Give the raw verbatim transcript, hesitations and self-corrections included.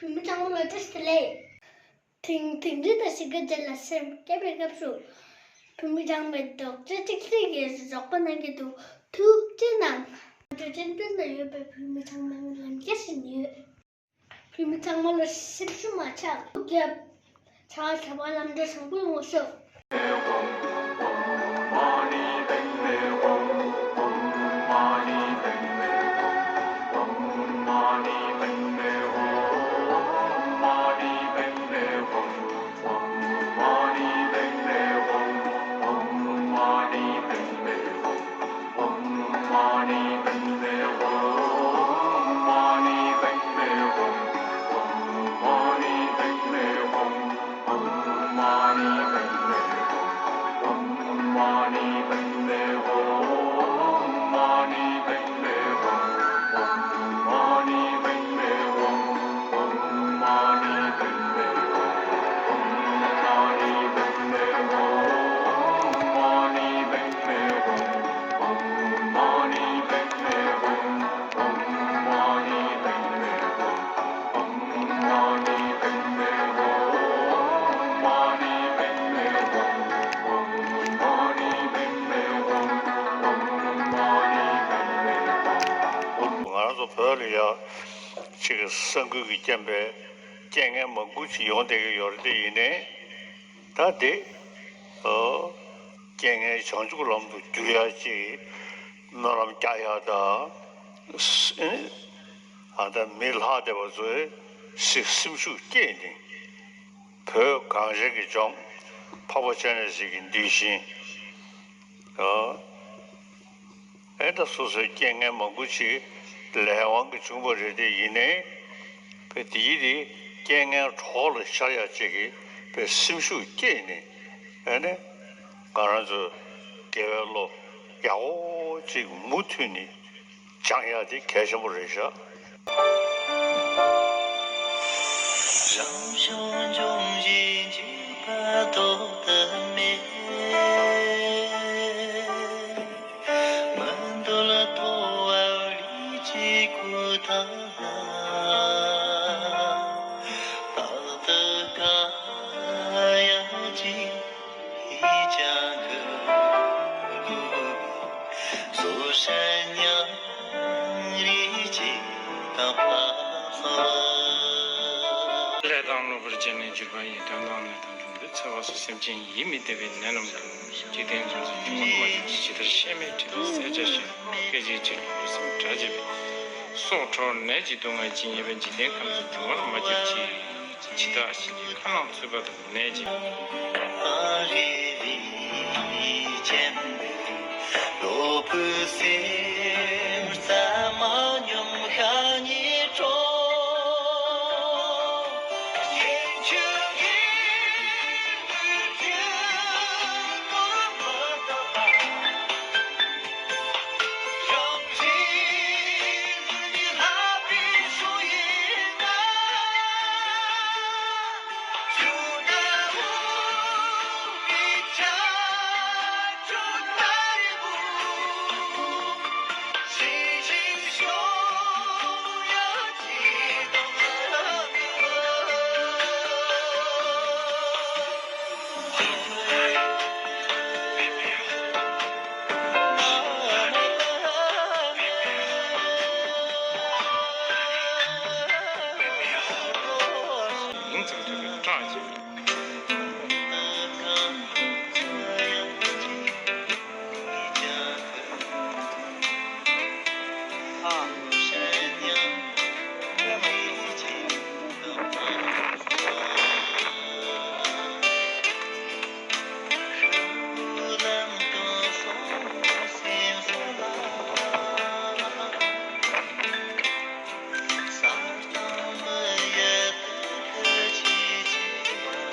བོད་མི་ཚང་མ་ལ་བཀྲ་ཤིས་བདེ་ལེགས། དེང་དེང་དུས་དང་གཞིས་ཀ་རྩེ་ལ་སེམས་བསྐྱེད་པའི་སྐབས་སུ། བོད་མི་ཚང་མས་རྡོག་རྩ་གཅིག་སྒྲིལ་གྱིས་རོགས་པ་གནང་གི་འདུག། ཐུགས་རྗེ་གནང་། ང་ཚོ་ཕྱི་རྒྱལ་ལ་ཡོད་པའི་བོད་མི་ཚང་མ་ལ་ལམ་ཁྱེར་བཞིན་ཡོད། བོད་མི་ཚང་མ་ལ་སེམས་ཤུགས་མ་ཆག། ཐུགས་རྒྱལ། བྱ་བ་བྱ་བ་ལམ་འགྲོ་བཟང་པོ་ཡོང་བ་ཤོག། ང་རང་ཚོ་བོད་ལ་ཡ་གཅིག་གི་ས་འགུལ་གྱི་རྐྱེན་པས་རྐྱེན་ངན་མང་པོ་ཅིག་ཡོང་བསྡད་ཀྱི་ཡོད་རེད། དེ་ཡིན་ནའི་ད་དེ་ཨོ་རྐྱེན་ངན་བྱང་ཆུབ་ལམ་དུ་བསྒྱུར་ཡ་ཅིག་སྨོན་ལམ་རྒྱག་ཡ་དང་། ཨ་ད་མི་ལྷག་བསྡད་པ་ཚོས་སེམས་ཤུགས་བསྐྱེད་ནས་བོད་གངས་ཅན་གྱི་ལྗོངས་འཕགས་པ་སྤྱན་རས་གཟིགས་ཀྱི་གདུལ་ཞིང་ཨོ། ཨེ་ད་སོ་སོའི་རྐྱེན་ངན་མང་པོ་ཞིག་ལས་དབང་གིས་བྱུང་བ་རེད། དེ་ཡིན་ནའི་བོད་དེ་ཡི་དེ་རྐྱེན་ངན་གྲོགས་ལ་ཤར་ཡག་ཅིག་གི་བོད་སེམས་ཤུགས་བསྐྱེད་ནས་ཨེ་ནས་ང་རང་ཚོ་དགེ་བའི་བློ་ཡག་པོ་ཅིག་མུ་མཐུད་ནས་སྦྱང་ཡག་དེ་གལ་ཆེན་པོ་རེད་ཤག། རང་བྱུང་འབྱུང་བཞིའི་འཇིགས་པ་ཟློག་ཏུ་མེད། མི་འདོད་ལ་ཐོབ་པ་ལུས་ཀྱི་སྐུ་དང་། རྟག་ཏུ་དཀའ་ཡང་ཅི་ཡིས་ཀྱང་ཁུར་དགོས་པའི། སོ་སྲན་མྱང་རིས་ཀྱི་དང་བ་སོགས། ལས་དང་ལོག་པར་སྤྱད་ནས་གྱུར་པ་ཡི། དོན་དང་ལྡན་དང་འགྲོ་འདི་འཚེ་བ་སོགས། སེམས་ཅན་ཡིད་མི་བདེ་བའི་ནད་རྣམས་སྟོན། འཇིག་རྟེན་འདི་ཚོ་འབྱུང་བར་མ་གྱུར་ཅིག། ཇི་ལྟར་གཤེད་མས་ཁྲིད་པའི་བསད་བྱ་བཞིན། སྐད་ཅིག་གཅིག་ལ་ལུས་སེམས་འབྲལ་བྱེད་པའི། སྲོག་འཕྲོག་ནད་ཀྱི་སྡུག་བསྔལ་ཇི་སྙེད་པ། འཇིག་རྟེན་ཁམས་སུ་འབྱུང་བར་མ་གྱུར་ཅིག། འཆི་བདག་གཤིན་རྗེའི་ཁ་རླངས་ཚུད་པ་དང་། ནད་ཀྱི། ཨ་རི་རི་ཅན་པའི་ནོར་བུ་སེམས་རྩ་མ་སྙོམས་ཤ་ཉེ་གྲོགས། ཡིན་ཆུ་ཡིན་དུས་ཀྱང་མ་བཏབ་པ།